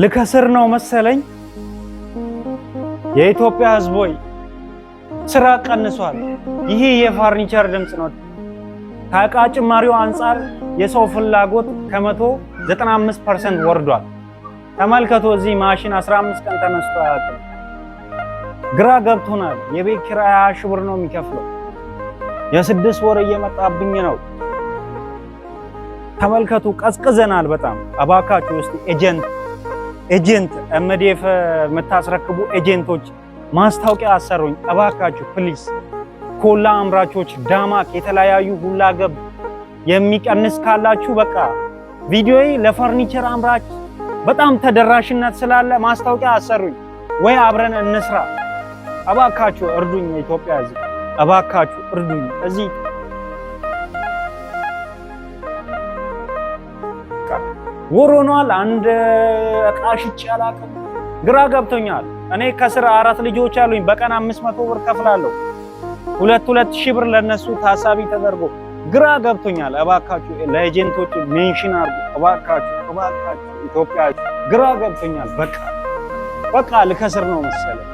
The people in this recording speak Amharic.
ልከስር ነው መሰለኝ። የኢትዮጵያ ሕዝብ ሆይ፣ ስራ ቀንሷል። ይህ የፈርኒቸር ድምፅ ነው። ከዕቃ ጭማሪው አንጻር የሰው ፍላጎት ከመቶ 95% ወርዷል። ተመልከቱ፣ እዚህ ማሽን 15 ቀን ተነስቶ አያውቅም። ግራ ገብቶናል። የቤት ኪራይ 20 ሺህ ብር ነው የሚከፍለው። የ6 ወር እየመጣብኝ ነው። ተመልከቱ፣ ቀዝቅዘናል በጣም። እባካችሁ እስቲ agent MDF የምታስረክቡ agent ኦች ማስታወቂያ አሰሩኝ እባካችሁ please። ኮላ አምራቾች፣ ዳማክ፣ የተለያዩ ሁላገብ የሚቀንስ ካላችሁ በቃ ቪዲዮዬ ለፈርኒቸር አምራች በጣም ተደራሽነት ስላለ ማስታወቂያ አሰሩኝ ወይ አብረን እንስራ። እባካችሁ እርዱኝ፣ የኢትዮጵያ ሕዝብ እባካችሁ እርዱኝ። እዚህ ወር ሆኗል። አንድ እቃ ሽጬ አላውቅም። ግራ ገብቶኛል። እኔ ከስር አራት ልጆች አሉኝ። በቀን 500 ብር ከፍላለሁ። 2 2 ሺህ ብር ለነሱ ታሳቢ ተደርጎ ግራ ገብቶኛል። እባካችሁ ለ agent ኦች mention አድርጉ። እባካችሁ፣ እባካችሁ ኢትዮጵያ፣ ግራ ገብቶኛል። በቃ በቃ ልከስር ነው መሰለኝ።